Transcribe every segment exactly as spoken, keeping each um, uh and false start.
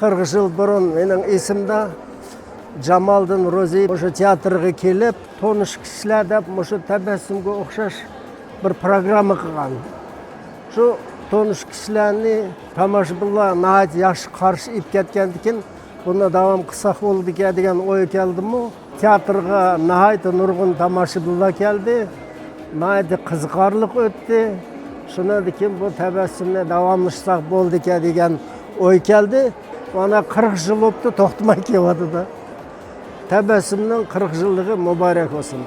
قىرىق يىل بۇرۇن مېنىڭ ئېسىمدە جامالىدىن روزى مۇشۇ تىياتىرغا كېلىپ، تونۇش كىشىلەر دەپ مۇشۇ تەبەسسۇمغا ئوخشاش بىر پروگرامما قىلغان. شۇ تونۇش كىشىلەرنى تاماشىبىنلار ناھايىتى ياخشى قارشى ئېلىپ كەتكەندىكىن، بۇنى داۋام قىلساق بولىدىكەن دېگەن ئوي كەلدىمۇ، تىياتىرغا ناھايىتى نۇرغۇن تاماشىبىنلار كەلدى. ناھايىتى قىزىقارلىق ئۆتتى. شۇنىڭدىن كېيىن بۇ تەبەسسۇمنى داۋاملاشتۇرساق بولىدىكەن دېگەن ئوي كەلدى. مانا قىرىق يىل بوپتۇ، توختىماي كېلىۋاتىدۇ. تەبەسسۇمنىڭ قىرىق يىللىقى مۇبارەك بولسۇن.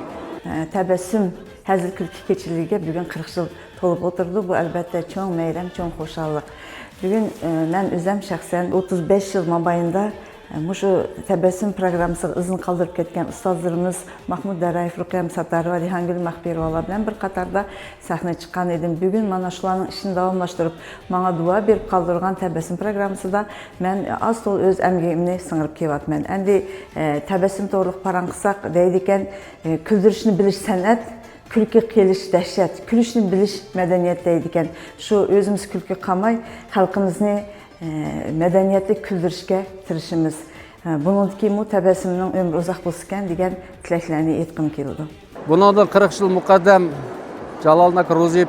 تەبەسسۇم ھەزىل كۈلكە كېچىلىكىگە بۈگۈن قىرىق يىل تولۇپ ئولتۇرىدۇ. بۇ، ئەلۋەتتە، چوڭ مەيرەم، چوڭ خۇشاللىق. بۈگۈن، ئە، مەن ئۆزۈم شەخسەن ئوتتۇز بەش يىل مابەينىدە، ئە، مۇشۇ تەبەسسۇم پروگراممىسىغا ئىزنا قالدۇرۇپ كەتكەن ئۇستازلىرىمىز ماھمۇت دارايېف، رۇقىيە ساتارова، رەيھانگۈل مەخپىيېۋالار بىلەن بىر قاتاردا سەھنىگە چىققان ئىدىم. بۈگۈن مانا شۇلارنىڭ ئىشىنى داۋاملاشتۇرۇپ، ماڭا دۇئا بېرىپ قالدۇرغان تەبەسسۇم پروگراممىسىدا مەن ئاز-تولا ئۆز ئەمگىكىمنى سىڭدۈرۈپ كېلىۋاتىمەن. ئەمدى، ئە، تەبەسسۇم توغرىلىق پاراڭ قىلساق دەيدىكەن، ئە، كۈلدۈرۈشنى بىلىش سەنئەت، كۈلكە قىلىش دەھشەت، كۈلۈشنى بىلىش مەدەنىيەت دەيدىكەن. شۇ ئۆزىمىز كۈلكە قىلماي، خەلقىمىزنى، ئە، مەدەنىيەتلىك كۈلدۈرۈشكە تىرىشىمىز. ئە، بۇنىڭدىن كېيىنمۇ تەبەسسۇمنىڭ ئۆمرى ئۇزاق بولسىكەن دېگەن تىلەكلەرنى ئېيتقۇم كېلىدۇ. بۇنىڭدىن قىرىق يىل مۇقەددەم جالالىدىن ئاكا روزىيېۋ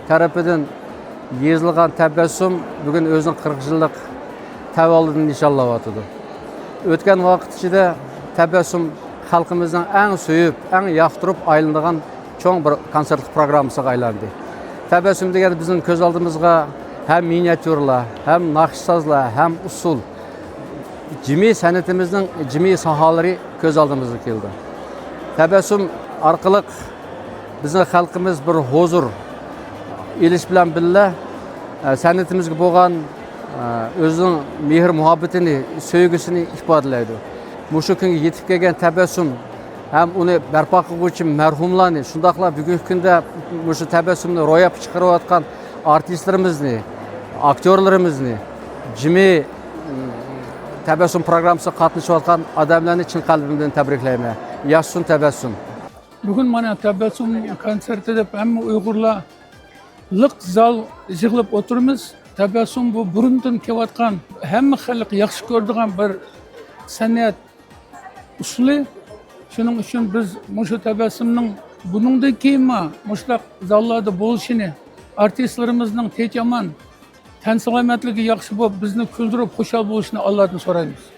تەرىپىدىن يېزىلغان تەبەسسۇم بۈگۈن ئۆزىنىڭ قىرىق يىللىق تەۋەللۇدىنى نىشانلاۋاتىدۇ. ئۆتكەن ۋاقىت ئىچىدە تەبەسسۇم خەلقىمىزنىڭ ئەڭ سۆيۈپ، ئەڭ ياقتۇرۇپ ئايلىنىدىغان چوڭ بىر كونسېرتلىق پروگراممىسىغا ئايلاندى. تەبەسسۇم دېگەندە بىزنىڭ كۆز ئالدىمىزغا ھەم مىنىياتيۇرىلار، ھەم ناخشا-سازلار، ھەم ئۇسسۇل، جىمى سەنئىتىمىزنىڭ جىمى ساھالىرى كۆز ئالدىمىزغا كېلىدۇ. تەبەسسۇم ئارقىلىق بىزنىڭ خەلقىمىز بىر ھۇزۇر ئېلىش بىلەن بىللە، ئە، سەنئىتىمىزگە بولغان، ئە، ئۆزىنىڭ مېھىر-مۇھەببىتىنى، سۆيگۈسىنى ئىپادىلەيدۇ. مۇشۇ كۈنگە يېتىپ كەلگەن تەبەسسۇم ھەم ئۇنى بەرپا قىلغۇچى مەرھۇملارنى، شۇنداقلا بۈگۈنكى كۈندە مۇشۇ تەبەسسۇمنى روياپقا چىقىرىۋاتقان ئارتىسلىرىمىزنى، ئاكتيورلىرىمىزنى، جىمى، م، تەبەسسۇم پروگراممىسىغا قاتنىشىۋاتقان ئادەملەرنى چىن قەلبىمدىن تەبرىكلەيمەن. ياشىسۇن تەبەسسۇم! بۈگۈن مانا تەبەسسۇم كونسېرتى دەپ ھەممە ئۇيغۇرلار لىق زال يىغىلىپ ئولتۇرىمىز. تەبەسسۇم بۇ بۇرۇندىن كېلىۋاتقان ھەممە خەلق ياخشى كۆرىدىغان بىر سەنئەت ئۇسۇلى. شۇنىڭ ئۈچۈن بىز مۇشۇ تەبەسسۇمنىڭ بۇنىڭدىن كېيىنمۇ مۇشۇنداق زاللاردا بولۇشىنى، ئارتىسلىرىمىزنىڭ تىنچ-ئامان، تەن سالامەتلىكى ياخشى بولۇپ، بىزنى كۈلدۈرۈپ خۇشال بولۇشىنى ئاللادىن سورايمىز.